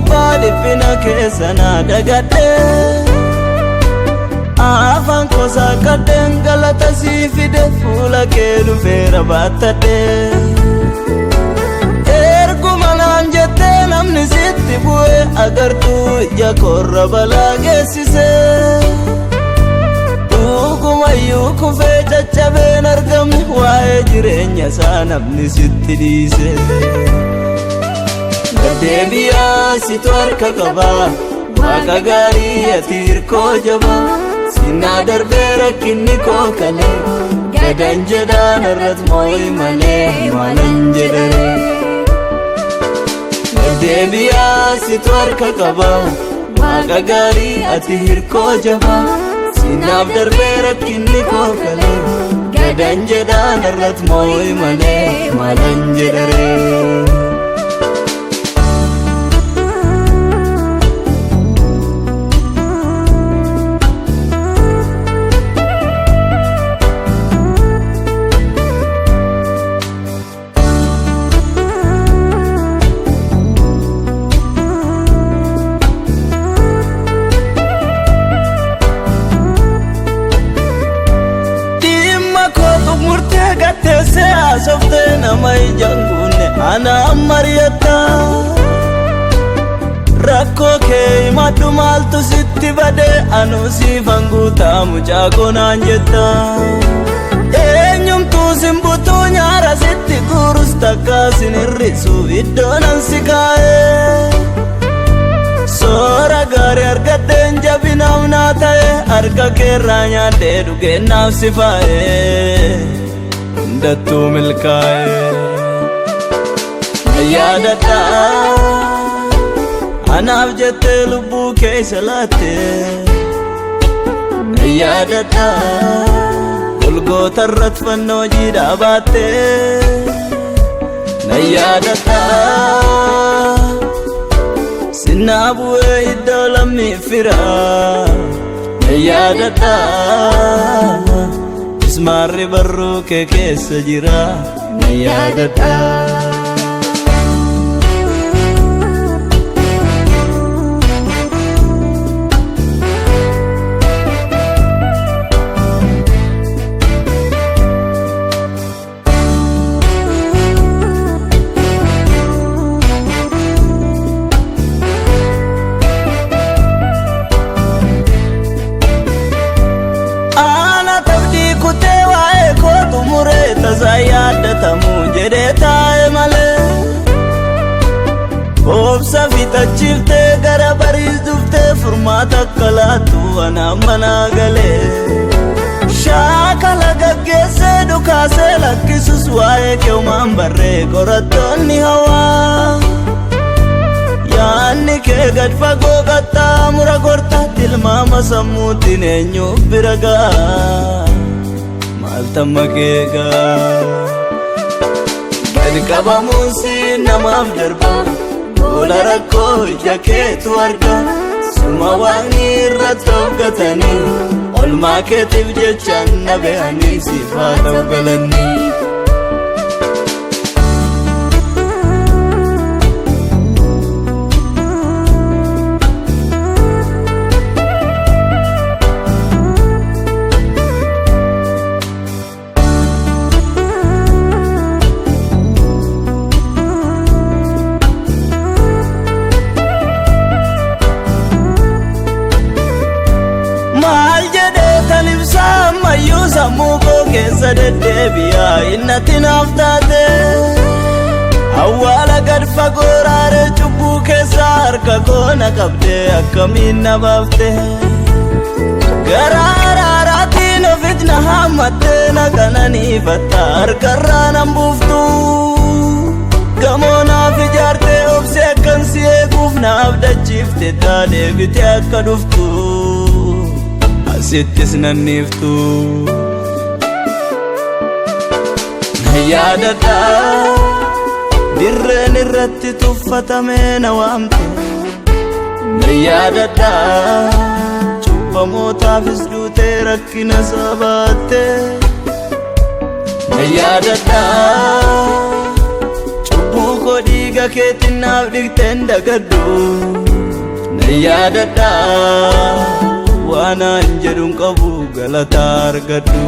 gubbaa dhiphina keessa na dagadhe. Afaan koo saaqadheen galata sii fide fuula kee dhufeera baattadhe. Erguma naan jettee namni sitti bu'e agartuu ija koorra balaa geessise. Dhugumayyuu kufee caccabeen argamne waa'ee jireenya isaa namni sitti dhiise. Gaddeebiyaa situ harka qabaa waaqa gaarii ati hirkoo jabaa sinnaa darbee rakkinni koo kalee gadan jedhaan irratti moo'i malee maalan jedhare. Gaddeebiyaa situ harka qabaa waaqa gaarii ati hirkoo jabaa sinnaaf darbee rakkinni koo kalee gadan jedhaan irratti moo'i malee maalan jedhare. Dhimma koo xumurtee gatteessee haasoftee nama ijaan guunne anaan mari'atta. Rakkoo kee himadhu maaltu sitti bade anuu siifan guutaa mucaa koo naan jetta. Eenyumtuu simbutuu nyaara sitti guurus takka sin hir'isu iddoo nan si kaa'e. Soora gaarii argadheen jabinaaf naa ta'e harka keerraa nyaadhee dhugeennaaf si faa'e. Hundattuu milkaa'e. Yaadadha anaaf jettee lubbuu keessa laatte. Yaadadha golgoota irratti fannoo jiidhaa baatte. Yaadadha sinnaa bu'ee iddoo lammii firaa. Yaadadha mismaarri barruu kee keessa jira. Yaadadha. Ana tabdii kutee waa'ee koo xumuree tasaa yaadatamu jedhee taa'e malee. Obsa fixachiiftee gara bariis dhuftee furmaata akka laattu anaan manaa galee. Shaakala gaggeessee dhukaasee lakkisus waa'ee keewmaan barree qorattoonni hawaa. Yaanni kee gad fagoo qaxxaamura gortaa tilmaama sammuutiin eenyuuf bira ga'a. Maaltamma kee ga'a. Gad qabamuun si namaaf darba. Boola rakkoo ija keetu arga. Suma waaqni irratti of gatanii. Olmaa keetiif jecha na be'anii siif haa ta'u galanni. Maal jedhee tan ibsaa ammayyuu sammuu koo keessa deddeebi'aa innatti naaf taate. Awwaala gad fagoo raaree cubbuu keessaa harka koo na qabdee akkamiin na baafte. Gara araaraatiin ofit na haammattee na qananiifatta harkarraa nan buuftu. Gamoo naaf ijaartee obsee akkan si eeguuf naaf dachiifte deebitee akka dhuftu. Asittis nanniiftu. Na yaadadha dirreen irratti tuffatamee na waamte. Na yaadadha cubbamootaafis duutee rakkina sabaatte. Na yaadadha cubbuu koo Dhiiga keetiin naaf dhiqxeen dagadhu. Nan yaadadha, waan an jedhuun qabu, galata argadhu.